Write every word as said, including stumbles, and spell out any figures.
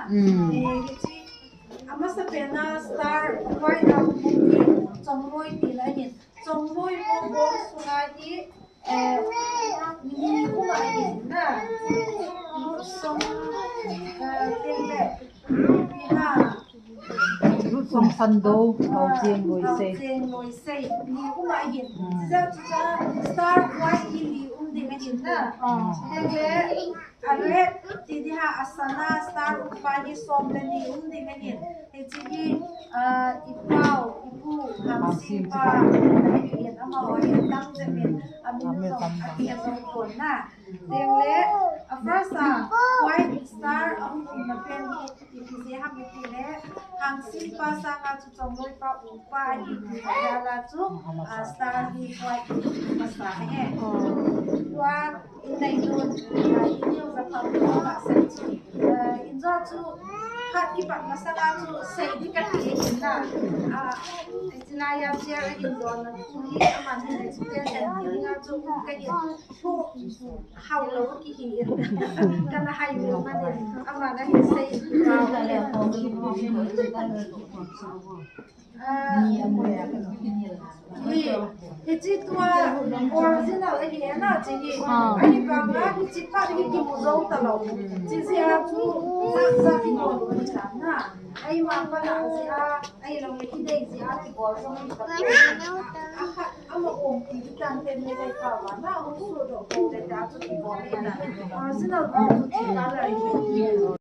Hmm. Eh, hichi, amasa pena star white a hung hi chongloi tina ahin. Chongloi ho bol sunga hi, eh, ni um ahin na. Lut song, eh, teng le. Ni ha. Lut song san do, hao cheng loi sei. Hao cheng loi sei. Ni um ahin. Hmm. Chuche chu star white hi ni um ding ahin na. Hmm. Teng le. A red ti ding ha, a sana star um pa hi som le ni um ding ahin. Hichi hi, ah, i pau, i pu, Hamsing pa, ahin, amaho hi adang jep in, amin jong, amin jong pon na. Teng le, a first a, white star, a hung um na pen hi, ipi jeh ham iti le, Hamsing pa sanga chu Chongloi pa upa ahi ti jal a chu, ah, star hi white masa ahi. Tua in nei dun, ah, in neo ja pha tua masa chu, ah, in jo chu khat kipat masanga chu sei ding kati ahin na. Ah, chulai a chair ahin donna thu hi aman hin nei chu ten ten ti dinga chu kahin thu hao lou kihi in. Kana hai lou ma den. Aman ahin sei. Ah, hi, hichi tua original ahi e na, chi hi. Ah. Ahivanga hichi pa hi kimu jou talou. Chi jeh a chu, sa, sa kibol lou ahi tan na. Ahivang pa na jeh a, ahilou le kidei jeh a kibol jou ahi ta. A khat, ama om ti tan ten le dei pa va na, hung su do ko te ta chu kibol ahi na. Original bou chu chi ta la ahi.